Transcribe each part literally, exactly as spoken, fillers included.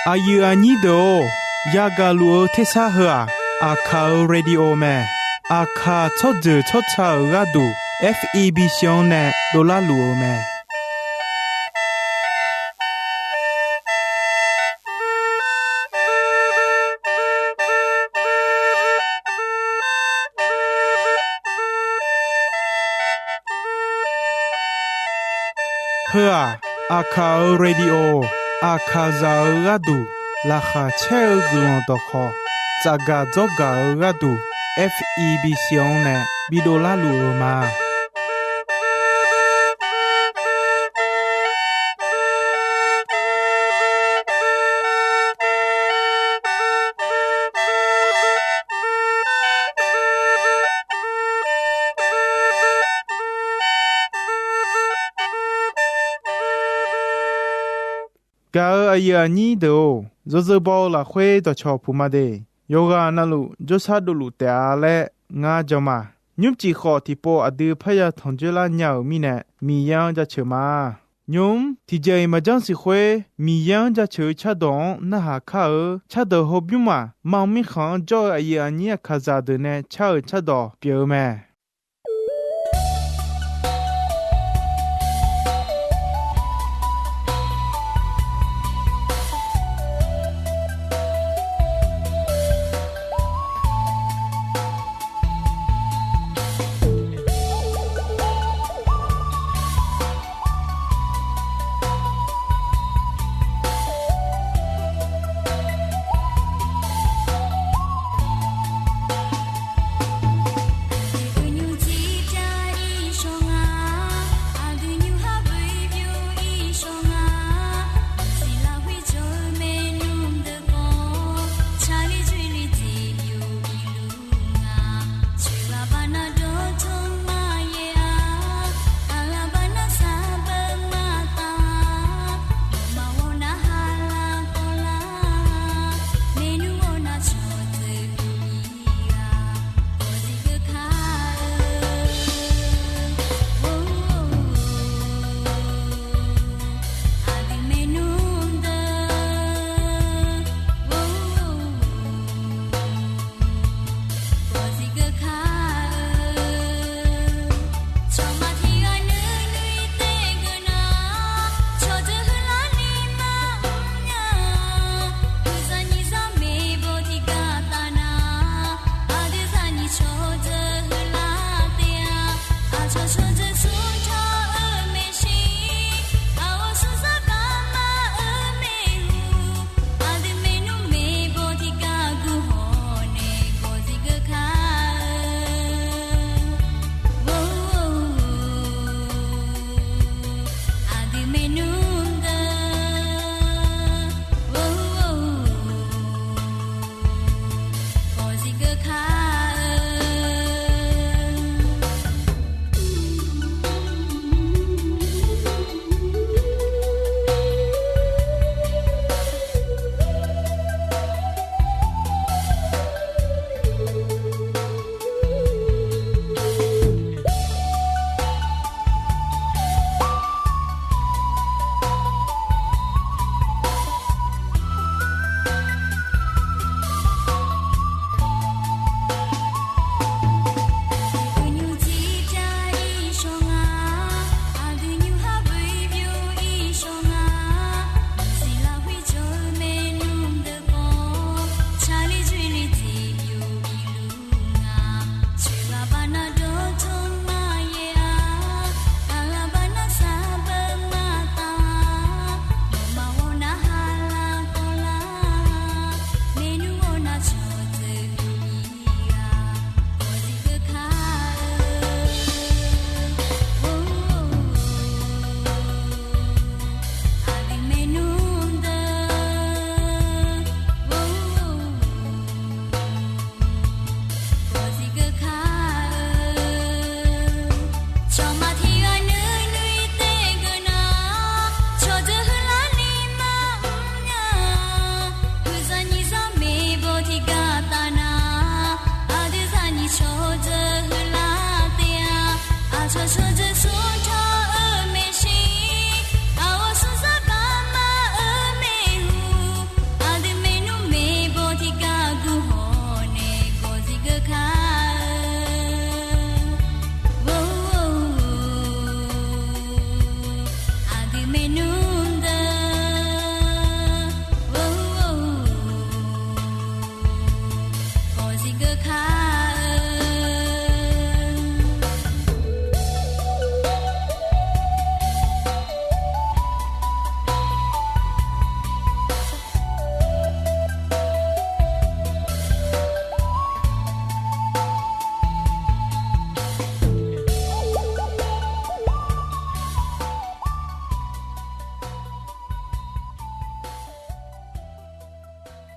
Aqyuif aqnyir deuq-or, yagaq luf-eu tersar heu-aq, Aqkaq-euq radio mae. Aqkaq tsawrjeuq tsawrca-euq gharduq, F E B C-anr nae dovlar luf-eu mae. Heu-aq, Aqkaq-euq radio, Aqkaqzaq-euq gharduq laqkhaq caer-eu guiqlanq dawqkhawq, tsafgaq dzawrgaq-eu gharduq, F E B C-anr nae bidov larluf-eu ma. Gaq-euq aqyuif aqnyir deuq-or, yawzeu baw-eu lafkhoer dawqcawq puq ma de. Yawqghaq navluf jawrshar dovluf taef-a laer ngar jan ma. Nymrcif khawf tiqpov aqdui parya tanqjoer lar nya-euq mirnae, Miqyaer-anr jaceuq ma. Nymq-mr tiqjeq-iq maqjanr siq khoer, Miqyaer-anr jaceuq-eu cardawq-anr narhaq kar-eu. Cardawq hawbymr-aq, mar mirkhanq-anr jawr-eu aqyuif aqnyir Aqkaqzaq deuq nae car-euq cardawq pyeuf-eu mae.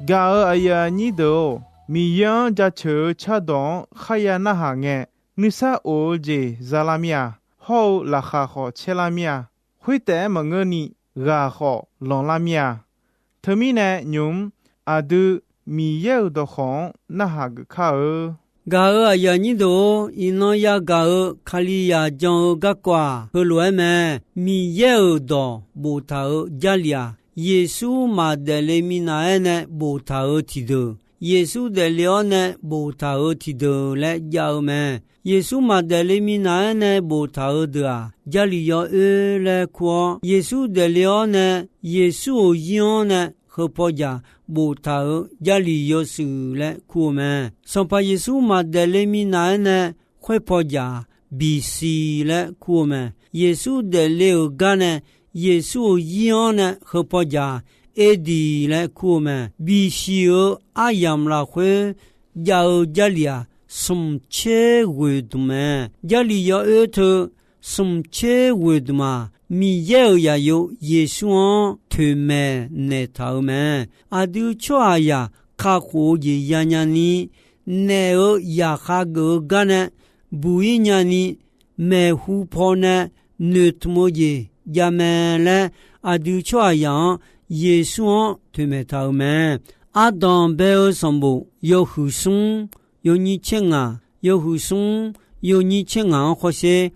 Gaq-euq aqyuif aqnyir deuq-or, Miqyaer-anr jaceuq-eu cardawq-anr kharya narhaq ngae, nuisar of-eu jeq zalar mir-a. Hawr-eu laqkhaq khawf caerlar mir-a. Khoertaef-aer maqngeurni, ghaq khawf lanqlar mir-a. Teumirnae nymq-mr aqdui Miqyaer-euq dawqkawq-anr narhaq geuf kar-eu. Gaq-euq aqyuif aqnyir deuq-or, iqnan yagaq-euq Kalizaq jan-eu garkawv-aq, heulof-aer mae. Miqyaer-euq dawq boftaq-euq Jarlif-aq, Yeqsur maqdaefle minav-aer nae boftaq-euq tiqdeuq, Yeqsur daefle-awr nae boftaq-euq tiqdeuq laer jav-eu mae. Yeqsur maqdaefle minav-aer nae boftaq-euq deuq-aq, Jarlif yawoer laer kur-awr, Yeqsur daefle-awr nae Yeqsur-euq zir-anr nae heupaw jaq boftaq-euq Jarlif yawshuif laer kur-eu mae. Sanqpaq Yeqsur maqdaefle minav-aer nae khoerpaw jaq-aq, Bisiq laer kur-eu mae. Yeqsur daefle-euq gar nae Yeqsur-euq zir-anr nae heupaw jaq-aq, Erdiq laer kur-eu mae. Bisiq-euq aryamq lafkhoer jav-eu Jarlif-aq, smq tser ghoeq dmq mae. Jarlif yawoer teu smq tser ghoeq dmq-aq, Miqyaer-euq zaqyo Yeqsur-anr toeqmaeq naeqtaq-euq mae. Aqdui tsawrhaqzaq kakhof-eu jeq yanya ni, naef-euq zaqkhav geuf-eu gar nae buq-ir nyani, maeqhu paw nae noeqtmq-eu jeq javmae laer, aqdui tsawrhaqzaq-anr Yeqsur-anr toeqmaeq taq-euq mae. Ardanq bae-eu sanqbof yawhuiq smr yawnyir tser ngaq, yawhuiq smr yawnyir tser ngaq-anr hawsher,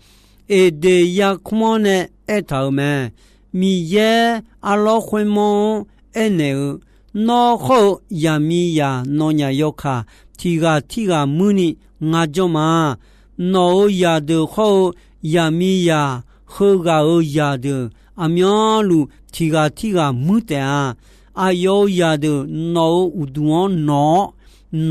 Eqdeq yarkmr-anr nae aertaq-euq mae. Miqyaer arlawr khoermawr-anr aernaeq-eu, Nawr hawr-eu zaqmiqzaq nawnyaf yawkaq tiq ghaq tirghaq muirni ngar janr ma. Nawq-euq zaqdeuq hawr-eu zaqmiqzaq heughaq-euq zaqdeuq aqmyanluf tiq ghaq tirghaq muir taef-a. Aqyawf-euq zaqdeuq nawq-euq uqduq-anr nawq-awr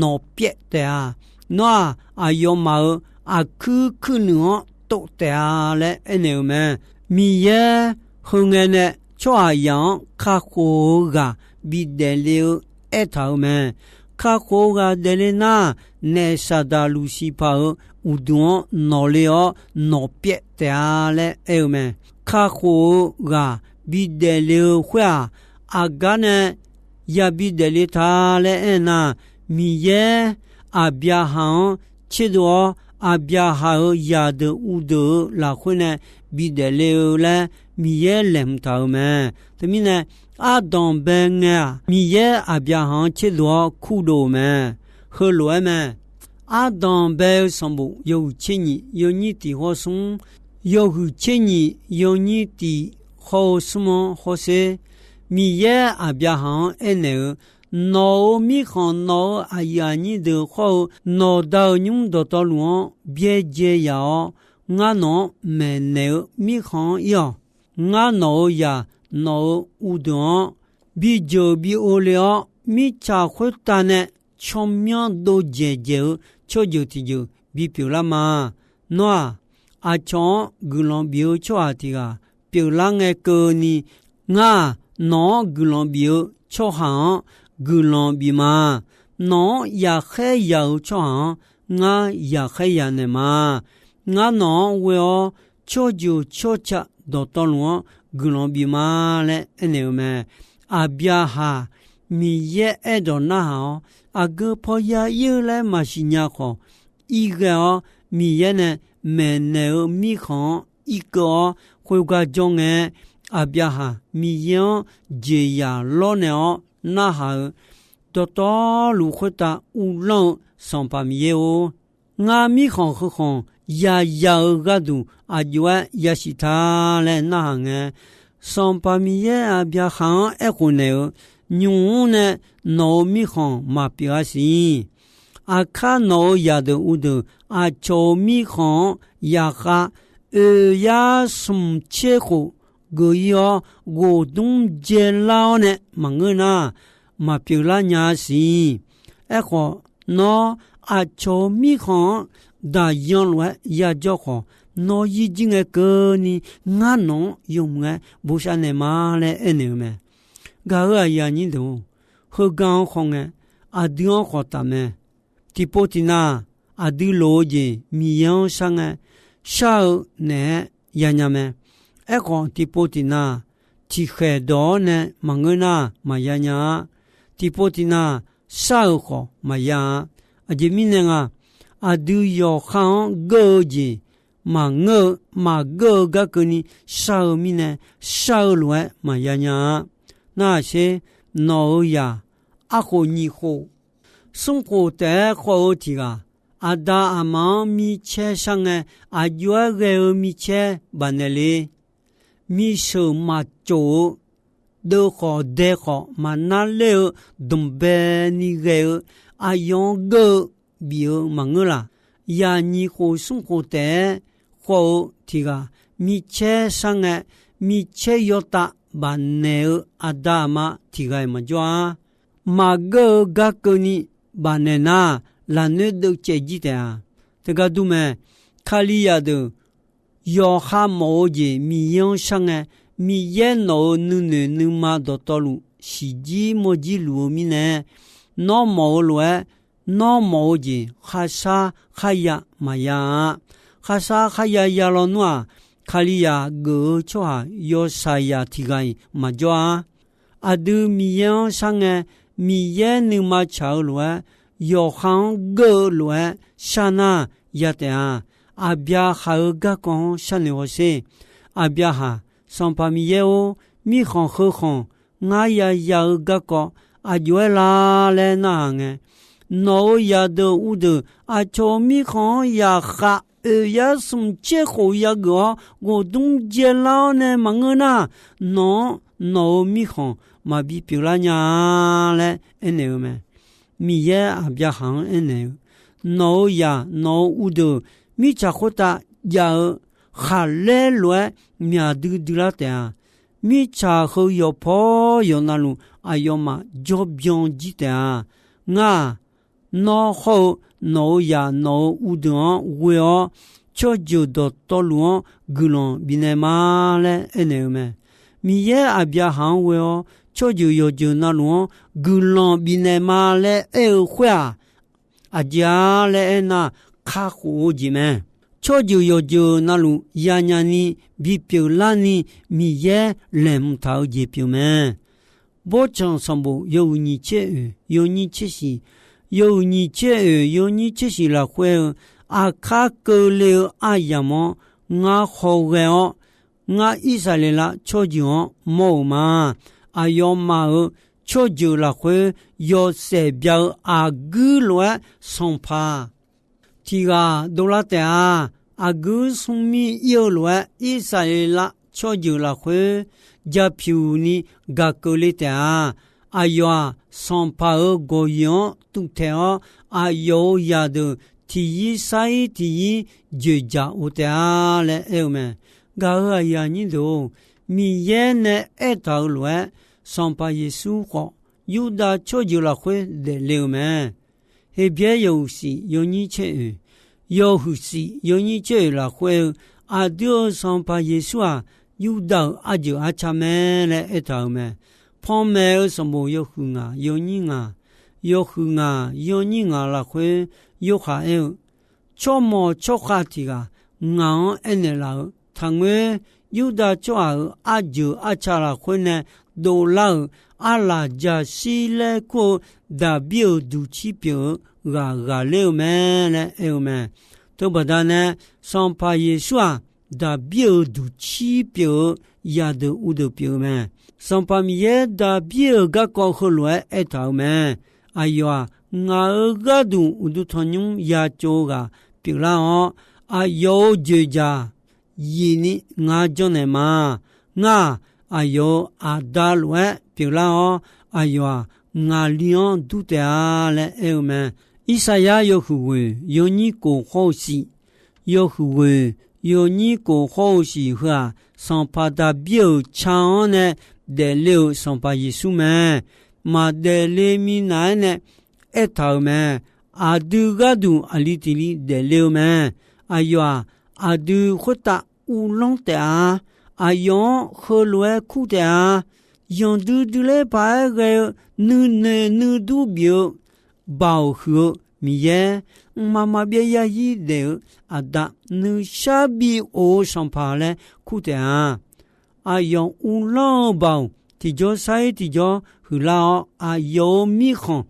nawq pyaev taef-a. Nawr-aq, aqyawfmaf-euq aqkuir kuirnuiq-anr tov taef-a laer aernaeq-euq mae. Miqyaer heungae nae tsawrhaqzaq-anr kakhof-eu ghaq bidaef le-eu aertaq-euq mae. Kakhof-eu ghaq daefle nar, naef Saqdaq Luqsiqpaq-euq uqduq-anr nawqle-awr nawq pyaev taef-a laer aer-eu mae. Kakhof-eu ghaq bidaef le-eu khoer-aq, aqgar nae yabi daefle ta laer aernar, Miqyaer Aqbyaqhaq-anr tserdov-awr, Aqbyaqhaq-euq zaqdeuq uvdeuq-eu lafkhoer nae bidaef le-eu laer Miqyaer laeqhmq taq-euq mae. Teumirnae, ardanq bae ngae-aq, Miqyaer Aqbyaqhaq-anr tserdov-awr kurdov-euq mae. Heulof-aer mae. Ardanq bae-eu sanqbof yawhuiq tser nyiq yawnyir tiq hawr-eu smr, yawhuiq tser nyiq yawnyir tiq hawr-eu smr-anr hawsher, Miqyaer Aqbyaqhaq-anr aernaeq-eu, Nawq-euq mirkhanq, nawq-euq aqyuif aqnyir deuq hawr-eu nawqda-euq nymr dawqtawvluf-anr byaerdzae yaf-awr, ngar nawq-anr maeqnaeq-eu mirkhanq-anr ir-awq. Ngar nawq-euq zaq, nawq-euq uvdeuq-anr bi jeuq bi ov le-awr, mirtsaq khoertav nae tsawrmyanr dov dzaeq dzaeq-eu tsawrjeuq tiqjeuq bipyeuf lar ma. Nawr-aq, aqcawq-anr guiqlanq bif-eu tsawrhaq tiq ghaq pyeuflar ngae keuvni, ngar-aq, nawq-anr guiqlanq bif-eu tsawrhaq-anr guiqlanq bif ma. Nawq-anr yaqkhaer yaq-eu tsawrhaq-anr ngar yaqkhaer yaq naeq ma. Ngar nawq-anr ghoe-awr, tsawrjeuq tsawrca dawqtawvluf-anr guiqlanq bif ma laer aernaeq-eu mae. Aqbyaqhaq Miqyaer aerdawq narhaq-awr, aqgeu paw ya ir-eu laer maqsiq nya khawf, ir ghae-awr Miqyaer nae maeqnaeq-eu mirkhanq-anr irkeuv-awr khoergar jawr ngae, Aqbyaqhaq Miqyaer-anr jeqzaq lawrnaeq-awr narhaq-euq dawqtawvluf khoertav uvlanr-eu Sanqpaq Miqyaer-or, ngar mirkhanq heukhanq yaya-eu gharduq aqjox-aer yasiq ta laer narhaq ngae, Sanqpaq Miqyaer Aqbyaqhaq-anr aerkhof naeq-eu, nymq-mr nae nawq-euq mirkhanq maqpyeuf-a siq. Aqkar nawq-euq zaqdeuq uvdeuq aqcawq-euq mirkhanq-anr yaqkhav oeq yar smq tser khof geuf ir-awr, ghofdmr dzaelar-awr nae maqngeur nar, maqpyeuf lar nya-a siq. Aerkhawf, nawr aqcawq-euq mirkhanq-anr daqyan lof-aer yajawr khawf, nawr yir jir ngae keuvni ngar nawq-anr yawmuiq-aer bosav naeq ma laer aernaeq-eu mae. Gaq-euq aqyuif aqnyir deuq-or, heugar-anr khawf ngae, aqdui-anr khawf taf mae. Tiqpov tiqnav, aqdui loq-eu jeq Miqyaer-anr shar ngae, shar-eu naeq-aer yanya mae. Aerkhawf, tiqpov tiqnav, tiqkhaeq dawq-awr nae maqngeur nar, maqya nya-a. tiqpov tiqnav shar-euq khawf maqya-a. Aqjeq mirnae nga, aqdui yawqha-anr geur-eu jeq maqngeur-eu, maqgeur-eu gar keuvni shar-eu mirnae, shar-eu lof-aer maqya nya-a. Narhaq sher, nawq-euq zaq arkhof nyiq khof smr khof taef-aer khawf-eu tiq ghaq, aqda aqma-anr micaer shar ngae, aqjox-aer ghae-eu micaer bafnaeq le. Miqsheuq maqcof-eu, deuv khawf dae khawf maqnar ler-eu, dmq bae ni ghae-eu, aqyawf-anr geur-eu bif-eu maqngeur laq. Zaq nyiq khof smr khof taef-aer khawf-eu tiq ghaq, micaer shar ngae, micaer yawtav bafnaeq-eu aqda aqma tiq ghaq-iq maqjawr-a. Maqgeur-eu gar keuvni bafnaeq nar, lafnoer deuvcaev jir taef-a. Teugar dur mae, Kalizaq deuq yawqha mawf-eu jeq Miqyaer-anr shar ngae, Miqyaer nawq-euq nuinoeq nuima dawqtawvluf siqjir mawrjir luf-eu mirnae, nawr mawf-eu lof-aer, nawr mawf-eu jeq kharshar kharya maqya-a. Kharshar kharya ya lawnmr-aq, Kalizaq geuf-eu tsawrhaq yawshaqzaq tiq ghaq-iq maqjawr-a. Aqdui Miqyaer-anr shar ngae, Miqyaer nuima tsaq-eu lof-aer, yawqha-anr geur-eu lof-aer shar nar ya taef-a. Aqbyaqhaq-euq garkawv-anr sharnoeq hawsher. Aqbyaqhaq, Sanqpaq Miqyaer-or, mirkhanq heu khanq ngar yaya-eu garkawv aqjox-aer la laer narhaq ngae, nawq-euq zaqdeuq uvdeuq aqcawq-euq mirkhanq-anr yaqkhaq oeq yar smq tser khof yageuf-awr ghofdmr dzaelar-awr nae maqngeur nar, nawq-anr nawq-euq mirkhanq maqbi pyeuflar nya-a laer aernaeq-eu mae. Miqyaer Aqbyaqhaq-anr aernaeq-eu, nawq-euq zaq nawq-euq uvdeuq mirtsaq khoertav jav-eu khaqlaer lof-aer myaq duidui lar taef-a. Mirtsaq heu yawqpaw yawqnavluf aqyawfmaf jawrbyan jir taef-a. Ngar-aq, nawr hawr-eu nawq-euq zaq nawq-euq uvdeuq-anr ghoe-awr, tsawrjeuq dawqtawvluf-anr guiqlanq bifnaeq ma laer aernaeq-eu mae. Miqyaer Aqbyaqhaq-anr ghoe-awr tsawrjeuq yawqjeuq navluf-anr guiqlanq bifnaeq ma laer aer-eu khoer-aq, aqjeq-a laer aernar, kakhof-eu jeq mae. Tsawrjeuq yawqjeuq navluf yanya ni bipyeuf larni Miqyaer laeqhmq taq-eu jeq pyeuf mae. Bawrtsanq sanqbof yawhuiq nyiq tser oeq yawnyir tser shiq, yawhuiq nyiq tser oeq yawnyir tser shiq lafkhoer-eu, aqkar keuvle-eu aryamq-anr ngar hawghae-awr, ngar Irsaqleqlav tsawrjeuq-anr mawr-euq ma. Aqyawfmaf-euq tsawrjeuq lafkhoer yawshaef bya-eu aqguir lof-aer sanqpaq tiq ghaq dovlar taef-a. Aqguir smrmir ir-eu lof-aer Irsaqleqlav tsawrjeuq lafkhoer japyuq ni gaq keuvle taef-a. Aqyawf-aq, sanqpaq-euq gawqyoeq-anr tuvtaeq-awr, aqyawf-euq zaqdeuq tiq yir sar-ir tiq yir joeqjaq of taef-a laer aer-eu mae. Gaq-euq aqyuif aqnyir deuq-or, Miqyaer nae aertaq-euq lof-aer, Sanqpaq Yeqsur khawf, Yurdav tsawrjeuq lafkhoer daefle-eu mae. Heqbyaer yawhuiq shif yawnyir tser oeq, yawhuiq shif yawnyir tser oeq lafkhoer-eu, aqdui-euq Sanqpaq Yeqsur-aq, Yurdav-euq arjeuq arca mae laer aertaq-euq mae. Panmaeq-eu sanqbof yawhuiq ngaq yawnyir ngaq, yawhuiq ngaq yawnyir ngaq lafkhoer Yorhaq aer-eu, tsawrmawq tsawrkhav tiq ghaq ngaq-anr aernaeq laf-eu, taqngoer Yurdav tsawrhaq-euq arjeuq arca lafkhoer nae dovlar-euq arlaq jaqshir laer kur-eu Daqbir-euq duqcir pyeuf-eu ghaq ghaqler-eu mae laer aer-eu mae. Teubaqda nae Sanqpaq Yeqsur-aq, Daqbir-euq duqcir pyeuf-eu yadeuq uvdeuq pyeuf-eu mae. Sanqpaq Miqyaer Daqbir-euq garkawv heulof-aer aertaq-euq mae. Aqyawf-aq, ngaq-euq gharduq uqduq tanqnymr ya tsov-eu ghaq pyeuflar-awr, aqyawf-euq joeqjaq yif ni ngar janrnaeq ma. Ngar-aq, aqyawf-euq Aqda lof-aer pyeuflar-awr, aqyawf-aq, ngaqli-anr dur taef-a laer aer-eu mae. Irsaqyar yawhuiq ghoeq yawnyir kof khawr-eu shif, yawhuiq ghoeq yawnyir kof khawr-eu shif heu-aq, sanqpaq Daqbir-euq ca-anr nae daefle-euq Sanqpaq Yeqsur mae. Maqdaefle minav-aer nae aertaq-euq mae. Aqdui gharduq aqli tiq li daefle-eu mae. Aqyawf-aq, aqdui khoertav uvlanr taef-a. Aqyawf-anr heulof-aer kur taef-a. Yanqdui dui ler paq-aer ghae-eu nuinoeq nuidur bif-eu Baoq huiq-eu Miqyaer, mqmaq maqbyav yarzir daef-eu Aqda, nuishar bi of-eu Sanqpaq laer kur taef-a. Aqyawf uvlanr-eu Baoq tiqjawr sar-ir tiqjawr huiqlar-awr, aqyawf-euq mirkhanq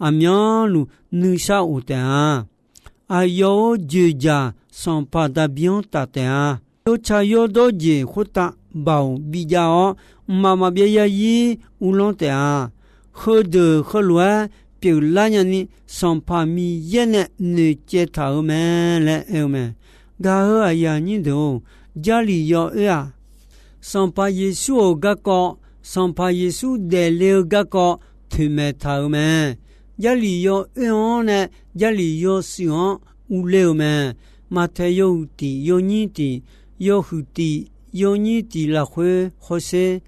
aqmyanluf nuisar of taef-a. Aqyawf-euq joeqjaq Sanqpaq Daqbi-anr taf taef-a. Yawtsaq yawdawr jeq khoertav baoq bijav-awr, mqmaq maqbyav yarzir uvlanr taef-a. Heudeuq heulof-aer pyeuflar nyani, Sanqpaq Miqyaer nae noeqcaev taq-euq mae laer aer-eu mae. Gaq-eu aqyuif aqnyir deuq-or, Jarlif yawoer-aq, Sanqpaq Yeqsur-euq garkawv, Sanqpaq Yeqsur daefle-eu garkawv toeqmaeq taq-euq mae. Jarlif yawoer-anr nae Jarlif yawshuif-anr urler-eu mae. Maqtaeq yawhuiq tiq yawnyir tiq, yawhuiq tiq yawnyir tiq lafkhoer hawsher,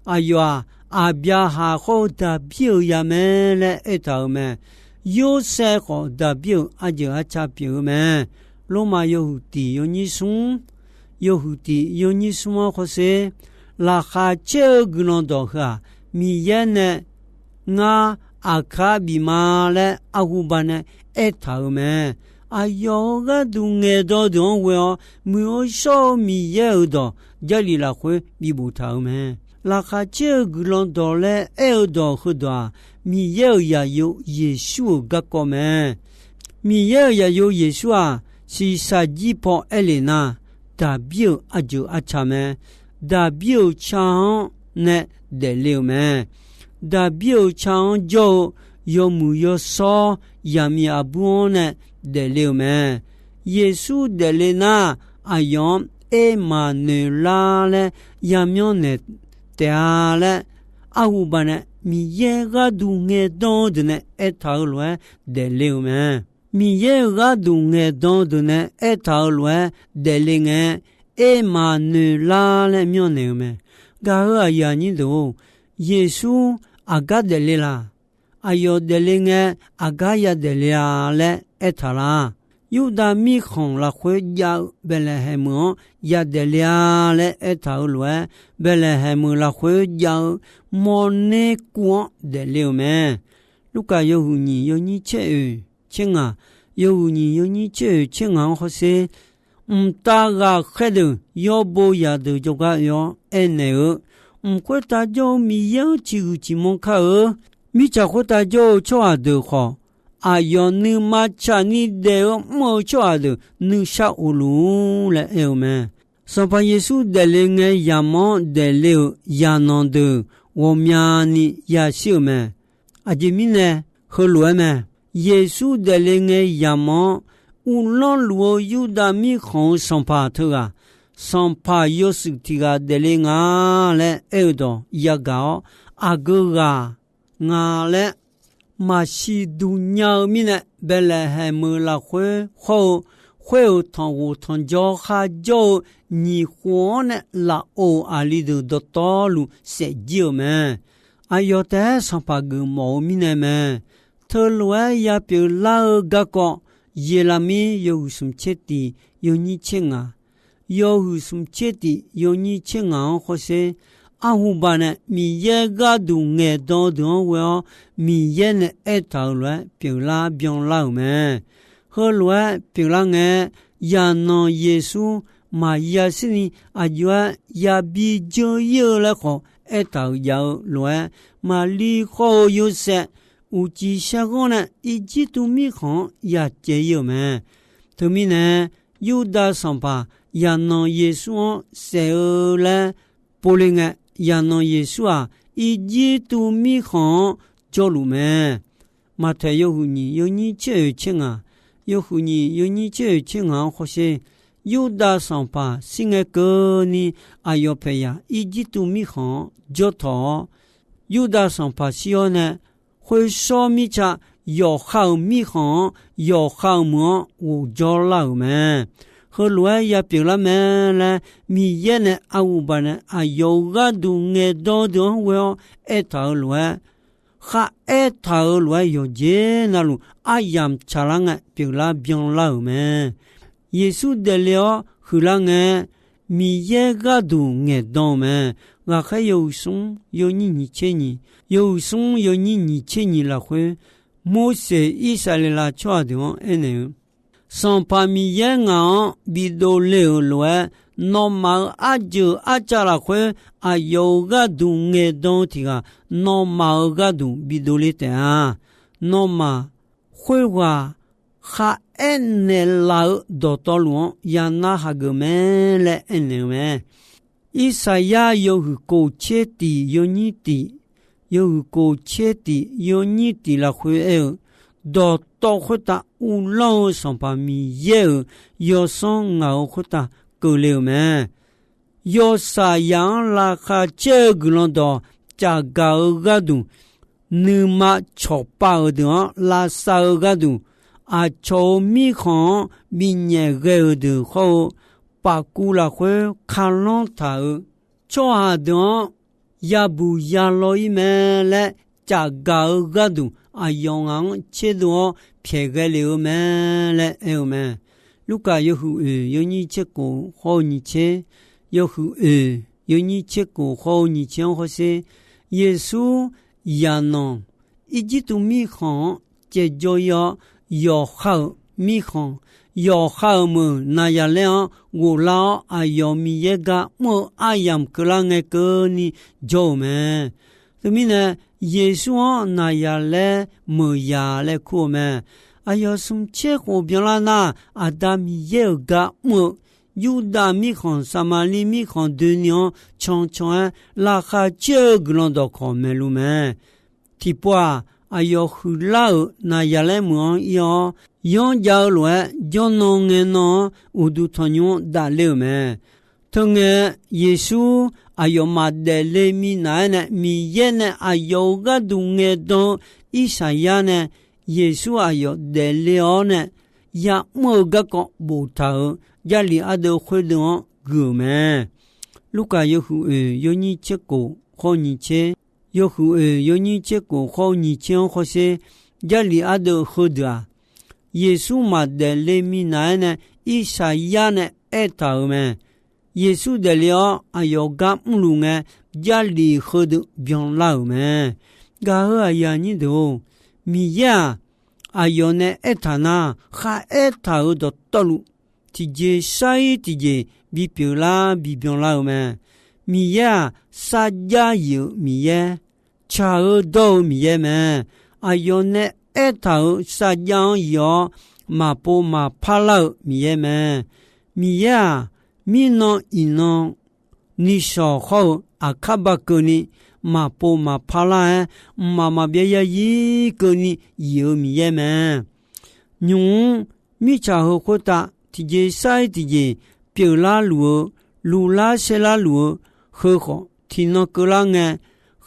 aqyawf-aq, Aqbyaqhaq khawr-eu Daqbir-euq zaq mae laer aertaq-euq mae. Yorsaev khawf, Daqbir-euq arjeuq arca pyeuf-eu mae. Lormav yawhuiq tiq yawnyir smr, yawhuiq tiq yawnyir smr-anr hawsher, Laqkhaq caer-eu guiqlanq dawq heu-aq, Miqyaer nae ngar aqkar bif ma laer arhuba nae aertaq-euq mae. Aqyawf-euq gharduq ngaeqdan deuq-anr ghoe-awr, muiq-eu shawr-eu Miqyaer-euq dawq Jarlif lafkhoer bibof taq-euq mae. Laqkhaq caer-eu guiqlanq dawq laer aer-eu dawq heudawq-aq, Miqyaer-euq zaqyo Yeqsur-euq garkawv mae. Miqyaer-euq zaqyo Yeqsur-aq, shiqshaq jir paw aer lef nar, Daqbir-euq arjeuq arca mae. Daqbir-euq ca-anr nae daefle-euq mae. Daqbir-euq ca-anr jawr-eu yawmuiq yawshawr zaqmiq aqbur-anr nae daefle-euq mae. Yeqsur daefle nar, aqyawf-anr Ermaqnoeqlar laer yamyanr naeq taef-a laer, arhuba nae Miqyaer gharduq ngaeqdan-eu deuq nae aertaq-eu lof-aer daefle-euq mae. Miqyaer-euq gharduq ngaeqdan-eu deuq nae aertaq-eu lof-aer daefle ngae, Ermaqnoeqlar laer myanrnaeq-eu mae. Gaq-eu aqyuif aqnyir deuq-or, Yeqsur aqgar daefle laq? Aqyawf daefle ngae, aqgar yadaef le-a laer aertaq lar. Yurdav mirkhanq lafkhoer jav-eu Baeqlaeqhaeq meuq-anr yadaef le-a laer aertaq-eu lof-aer, Baeqlaeqhaeq meuq lafkhoer jav-eu mawrner kuv-anr daefle-euq mae. Lurkaf yawhuiq nyiq yawnyir caer oeq caer ngaq, yawhuiq nyiq yawnyir caer oeq caer ngaq-anr hawsher, mqtav ghaqkhaer deuq yawbo zaqdeuq jawrgar oe-awr aernaeq-eu, Mq khoertav jawr-eu Miqyaer-anr ciqhuiq ciqmanr kar-eu. Mirtsaq khoertav jawr-eu tsawrhaq deuq khawf, aqyawf nuima tsaqni daef-eu mr-eu tsawrhaq deuq nuisar of luf-ur laer aer-eu mae. Sanqpaq Yeqsur daefle ngae, yamq-anr daefle-euq zaqnanq deuq ghawqmyani yashir-euq mae. Aqjeq mirnae heulof-aer mae. Yeqsur daefle ngae yamq-anr uvlanr luf-eu Yurdav mirkhanq-euq sanqpaq teughaq, sanqpaq yawshuif tiq ghaq daefle nga laer aer-eu dawq yagaq-awr, aqgeu ghaq nga laer maqsiq duq nya-eu mirnae, Baeqlaeqhaeq meuq lafkhoer hawr-eu khoer-euq tanqghof tanqjawr kharjawr-eu nyiq khof-anr nae lafov aqli deuq dawqtawvluf saefjir-euq mae. Aqyawf taef-aer sanqpaq geufmawf-eu mirnae mae. Teulof-aer yapyeuf lar-eu garkawv, Yeqlaqmir yawhuiq smq tser tiq yawnyir tser ngaq, yawhuiq smq tser tiq yawnyir tser ngaq-anr hawsher, arhuba nae Miqyaer gharduq ngaeqdan deuq-anr ghoe-awr, Miqyaer nae aertaq-euq lof-aer pyeuflar byanlar-euq mae. Heulof-aer pyeuflar ngae, yaqnanq Yeqsur maqya shirni aqjox-aer yabi dzeur ir-eu laer khawf aertaq-euq jav-eu lof-aer, Maqlir khawr-eu Yorsaev uqcif shaerghanr nae Irjirtuv mirkhanq-anr yacaev ir-euq mae. Teumirnae, Yurdav sanqpaq yaqnanq Yeqsur-anr saef-eu laer povle ngae, yaqnanq Yeqsur-aq, Irjirtuv mirkhanq-anr jawrluf mae. Maqtaeq yawhuiq nyiq yawnyir tser oeq tser ngaq, yawhuiq nyiq yawnyir tser oeq tser ngaq-anr hawsher, Yurdav sanqpaq shir ngae keuvni aqyawf paeqyaq Irjirtuv mirkhanq-anr jawr tawq-awr, Yurdav sanqpaq shir-awr nae, khoershawr mirtsa yawqha-euq mirkhanq-anr yawqha-euq meuq-anr ghofjawr lar-euq mae. Heulof-aer yapyeuf lar mae laer Miqyaer nae arhuba nae aqyawf-euq gharduq ngaeqdan deuq-anr ghoe-awr aertaq-euq lof-aer, khar aertaq-euq lof-aer yawqjeq navluf aryamq tsaqlar ngae pyeuflar byanlar-euq mae. Yeqsur daefle-awr huiqlar ngae, Miqyaer gharduq ngaeqdan-eu mae. Ghaqkhaer yawhuiq smr yawnyir nyiq tser nyiq, yawhuiq smr yawnyir nyiq tser nyiq lafkhoer, Morseq Irsaqleqlav tsawrhaq deuq-anr aernaeq-eu, Sanqpaq Miqyaer ngaq-anr bidov le-euq lof-aer, nawmaf-euq arjeuq arcav lafkhoer aqyawf-euq gharduq ngaeqdan-eu tiq ghaq, nawmaf-euq gharduq bidov le taef-a. Nawmaf khoerghaq kharaer naeqlaf-eu dawqtawvluf-anr yanar hageuf mae laer aernaeq-eu mae. Irsaqyar yawhuiq kof tser tiq yawnyir tiq, yawhuiq kof tser tiq yawnyir tiq lafkhoer aer-eu, dawqtawv khoertav uvlanr-eu Sanqpaq Miqyaer-euq yawsanr ngaq-euq khoertav keuvle-euq mae. Yawshaqzaq-anr laqkhaq caer-eu guiqlanq dawq cafgaq-eu gharduq, nuima cawqpav-euq deuq-anr lavsav-eu gharduq, aqcawq-euq mirkhanq-anr binyaef ghae-euq deuq khawr-eu, pafkuv lafkhoer kalanr taq-euq tsawrhaq deuq-anr yabuq yalaw-ir mae laer cafgaq-eu gharduq, aqyawf ngaq-anr tserdov-awr pyaeq ghae lef-eu mae laer aer-eu mae. Lurkaf yawhuiq oeq yawnyir tser kof khawr-eu nyiq tser, yawhuiq oeq yawnyir tser kof khawr-eu nyiq tser-anr hawsher, Yeqsur yaqnanq Irjirtuv mirkhanq-anr caevjawr-ir-awr, yawqha-euq mirkhanq, yawqha-euq meuq Naqzaqlaer-anr ghoflar-awr, aqyawf Miqyaer gar mr-eu aryamq keuvlar ngae keuvni jawr-euq mae. Teumirnae, Yeqsur-anr Naqzaqlaer meuq yaq laer kur-eu mae. Aqyawf smq tser khof byanlar nar, Aqda Miqyaer-euq gar mr-eu Yurdav mirkhanq, Saqmaqliv mirkhanq doeni-anr cancan-aer laqkhaq caer-eu guiqlanq dawqkawq maeqluf mae. Tiqpov-aq, aqyawf huiqlar-euq Naqzaqlaer meuq-anr ir-awr, yanr jav-eu lof-aer, janrnan ngaenan-anr uqduq tanqnymr-anr dafler-euq mae. Teungae, Yeqsur aqyawfmaf daefle minav-aer nae, Miqyaer nae aqyawf-euq gharduq ngaeqdan-eu Irsaqyar nae Yeqsur aqyawf daefle-awr nae ya'mr-eu garkawv boftaq-euq Jarlif ardeuv khoerdeuv-anr gui-euq mae. Lurkaf yawhuiq oeq yawnyir tser kof khawr nyiq tser, yawhuiq oeq yawnyir tser kof khawr nyiq tser-anr hawsher, Jarlif ardeuv heudeuq-aq, Yeqsur maqdaef le minav-aer nae Irsaqyar nae aertaq-euq mae. Yeqsur daefle-awr aqyawf gar mrluf ngae, Jarlif heudeuq byanlar-euq mae. Gaq-eu aqyuif aqnyir deuq-or, Miqyaer-aq, aqyawf nae aertaq nar, kharaer taq-euq dawqtawvluf, tiqjeq sar-ir tiqjeq bipyeuf lar bibyan lar-eu mae. Miqyaer-aq, sarjax yif-euq Miqyaer, tsaq-eu dawr-eu Miqyaer mae. Aqyawf nae aertaq-euq sarjax-anr yif-awr, maqpov maqpar lar-eu Miqyaer mae. Miqyaer-aq, mirnan iqnan nishawq hawr-eu aqkar ba keuvni, maqpov maqpar lar-aer, mqmaq maqbyav yarzir keuvni yif-eu Miqyaer mae. Nymq-mr mirtsaq heu khoertav tiqjeq sar-ir tiqjeq pyeuflar luf-eu, luvlar saerlar luf-eu, heu khawf tiqnan keuvlar ngae,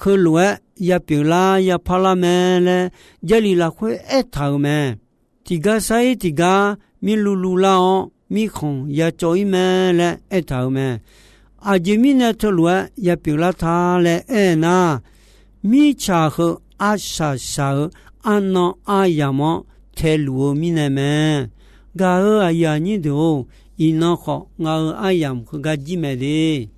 heulof-aer yapyeuf lar yapar lar mae laer, Jarlif lafkhoer aertaq-euq mae. Tiqgar sar-ir tiqgar mirluv luvlar-awr, mirkhanq yacawv-ir mae laer aertaq-euq mae. Aqjeq mirnae teulof-aer yapyeuf lar ta laer aer nar, mirtsaq heu arsaq saq-eu arnan aryamq-anr taeluf-eu mirnae mae. Gaq-eu aqyuif aqnyir deuq-or, iqnan khawf ngaq-euq aryamq heugar jir mae de.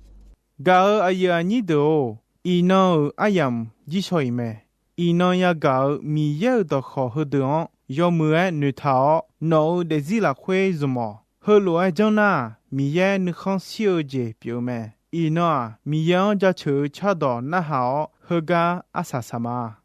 Gaq-eu aqyuif aqnyir deuq-or, iqnan-euq aryamq jir shaw-iq mae. Iqnan yagaq-euq Miqyaer-euq dawqkawq heudeuq-anr yawmuiq-aer noeqtaq-awr, nawq-euq daefzir lafkhoer zmq-awq. Heulof-aer janr nar, Miqyaer nuikhanr shir-eu jeq pyeuf-eu mae. Iqnan-aq, Miqyaer-anr jaceuq-eu cardawq narhaq-awr, heugar arsaq saq ma.